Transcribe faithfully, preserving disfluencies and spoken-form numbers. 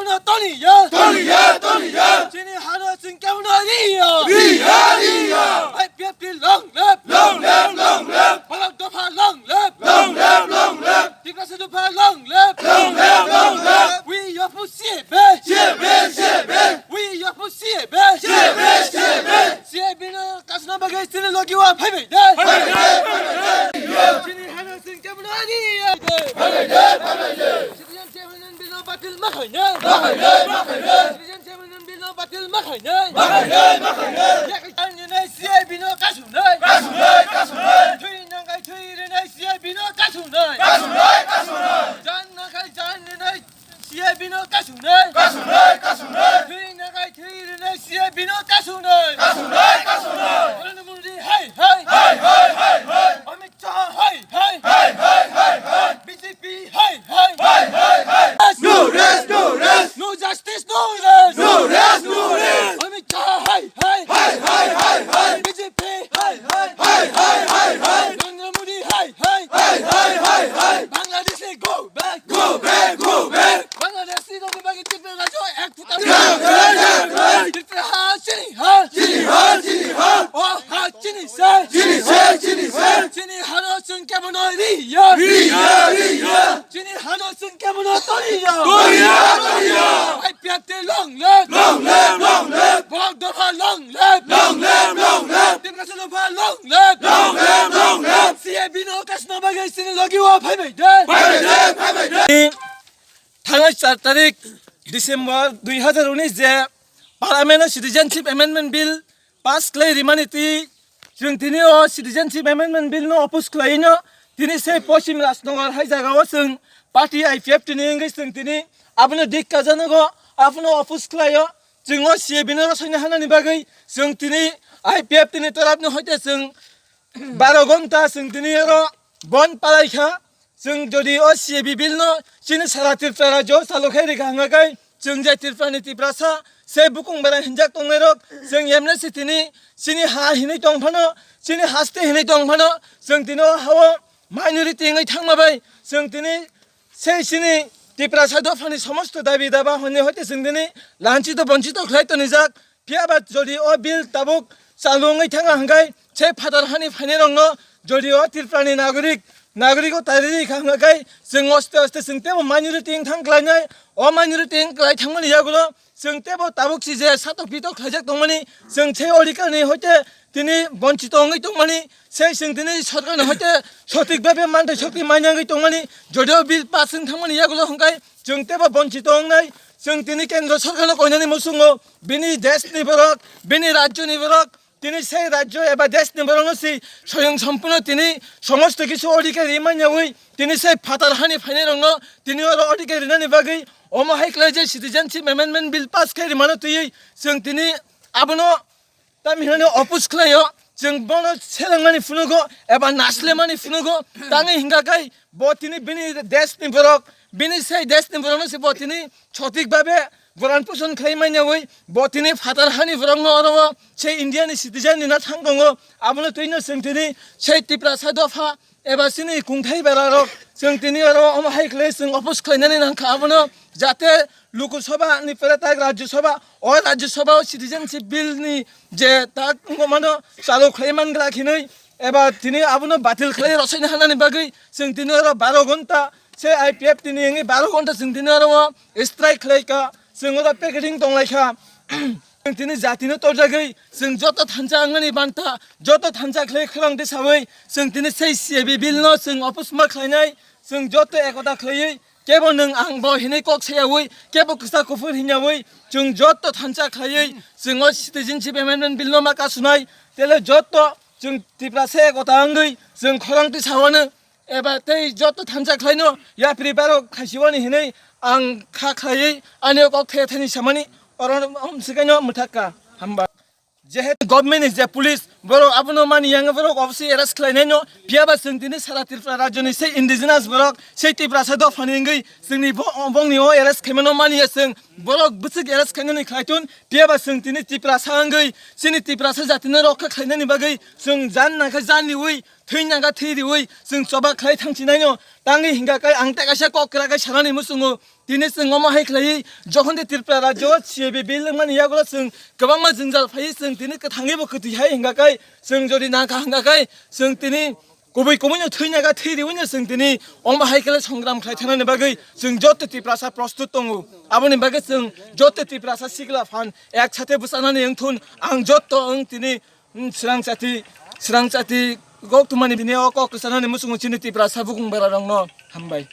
Toniya, toniya, toniya. Chini hano chwng kebono riya. Riya, riya. I P F T long live. Long live, long live. Borok dopha long live. Long live, long live. Tiprasa dopha long live. Long live, long live. We oppose C A B. C A B, C A B. We oppose C A B. C A B, C A B. C A B no kasna bagwi chini logi wa phaibai de. Phaibai de, phaibai de. Chini hano chwng kebono riya. Phaibai de, phaibai de. Citizenship Amendment Bill no batil ma khainai. Ma khainai, ma khainai. Citizenship Amendment Bill no batil ma khainai. Ma khainai, ma khainai. Yakni nai C A B no kasunai. Kasunai, kasunai. Thwi nangkai thwi rinai C A B no kasunai. Kasunai, kasunai. Jan nangkai jan rinai C A B no kasunai. Kasunai, kasunai. Thwi nangkai thwi rinai C A B no kasunai. Kasunai, kasunai. Narendra Modi hai hai. Hai hai hai hai. Amit Shah hai hai. Hai hai hai hai. B J P hai hai. Hai hai hai. No rest, no rest. No justice, no rest. No rest, no rest. Amit Shah hai hai. Hai hai hai hai. B J P hai hai. Hai hai hai hai. Narendra Modi hai hai. Hai hai hai hai. Bangladeshi go back. Go back, go back. Bangladeshi rokni bagwi Tripura rajyo ek phuta. Tripura ha, chini ha. Chini ha, chini ha. O ha, chini se. Chini se, chini se. Chini hano chwng kebono riya. Riya, riya. Chini hano chwng kebono toriya. Toriya, toriya. I P F T long live. Long live, long live. Borok dopha long live. Long live, long live. Tiprasa dopha long live. Long live, long live. C A B no kasna bagwi chini logi wa phaibai de. Phaibai de, phaibai de. Thangnai char tarik December dui hazar unis je Parliament o Citizenship Amendment Bill pass khlai rimani twi chwng tini o Citizenship Amendment Bill no oppose khlai no tini se Poschim Rajnagar hai jaga o chwng party I P F T ni wngwi chwng tini abono dik kajanogo abono oppose khlai o chwng o C A B no rw soina hanani bagwi chwng tini I P F T ni torap ni hoite chwng baro gonta chwng tini oro bon palai kha. Chwng jodi o C A B bill no chini sara Tripura rajyo o chalo khai rikha hwnga khe chwng je Tripura ni Tiprasa se bukung berai hinjak tongnai rok chwng yemle se tini chini ha hinwi tong phano chini haste hinwi tong phano chwng tini o ha o minority wngwi thangma bai chwng tini sei chini Tiprasa dophani somosto dabi daba hwnwi hoite chwng tini lanchito bonchito khlai tonijak. Phiya ba jodi o bill tabuk chalu wngwi thangkha hwnkhe, se phatar hani phainairokno jodi o Tripurani nagorik, nagoriko tari rikha hwnkhe, chwng oste oste chwng teibo minority wng thang klainai, o minority wng klai thangmani yagulo chwng teibo tabuk si je satok pitok khlaijak tongmani, chwng se odhikarni hoite tini bonchito wngwi tongmani, se chwng tini sorkarni hoite sothik bhabe manthai shokti manya wngwi tongmani, jodi o bill pass wng thangmani yagulo hwnkhe, chwng teibo bonchito wngnai, chwng tini kendro sorkarno koinani muchungo, bini deshni borok, bini rajyoni borok, tini sei rajyo eba deshni borokno si soyong sompurno tini somosto kisu odhikar ri manyawi, tini sei phatar hani phainairokno tini oro odhikar rinani bagwi omo hai khlai je Citizenship Amendment Bill pass khe rimano twiwi chwng tini abono Tamni hwnwi oppose khlaio, chwng bono selengmani phunugo eba naslemani phunugo, tangwi hingkha khe bo tini bini deshni borok, bini sei deshni borokno se bo tini sothik bhabe boran poson khlai manya wi bo tini phatar hani borokno oro o sei India ni citizen ni na thang tongo, abono twino chwng tini sei Tiprasa dopha eba chini kungthai berarok chwng tini oro omo hai khlai chwng oppose khlainani nangkha abono, jate Lok Sabha ni pore tak Rajya Sabha, o Rajya Sabha o Citizenship Bill ni je tak wngmano chalo khlai mangra khinwi eba tini abono batil khlai rwsaina hanani bagwi chwng tini oro baro ghonta se I P F T ni wngwi baro ghonta chwng tini oro o strike khlai kha, chwng oro picketing tong lai kha. Chwng tini jatino torjagwi chwng joto thansa wngmani banta, joto thansa khlai khorang tisawi chwng tini sei C A B bill no chwng oppose ma khlainai, chwng joto ekota khlaiwi kebo nwng ang bo hinwi kok sayawi, kebo kwchak kuphur hinyawi chwng joto thansa khlaiwi chwng o Citizenship Amendment Bill no ma kasunai, tele joto chwng Tiprasa ekota wngwi chwng khorang tisawano. Eba tei joto thansa khlaino yapri barok khaisiwani hinwi ang kha khlaiwi ani o kok thaya thani samani oro omsikaino mwthakka. Hamba. Jehetu government ni je police borok abono mani yang borok obviously arrest khlainaino, phiya ba chwng tini sara Tripura rajyoni sei indigenous borok sei Tiprasa dophani wngwi chwngni bo-, bongni o arrest khaimano maniya chwng, borok bwswk arrest khainani khlaitun, phiya ba chwng tini Tiprasa wngwi chini Tiprasa jatino rokha khlainani bagwi chwng jan nangkha jan niwi thwi nangkha thwi riwi chwng choba khlai thangchinaino. Tangwi hingkha khe ang tei kaisa kok kwrak khe sanani muchungo. Tini chwng omo hai khlaiwi jokhon de Tripura rajyo C A B bill wngmani yagulo chwng kwbangma jwngjal phaiwi chwng tini kwthangwibo kwtwi hai hingkha khe chwng jodi nangkha hingkha khe chwng tini kubui kubuino thwi nangkha thwi riwino chwng tini omo hai khe songram khlai thangnani bagwi chwng joto Tiprasa prostut tongo. Aboni bagwi chwng joto Tiprasa sikla phan ek sathe bwchanani wngthun ang joto wng tini Hmm, srang chati, srang chati, kok tumani bini o kok kwchanani muchungo chini Tiprasa bukung bara rokno hambai.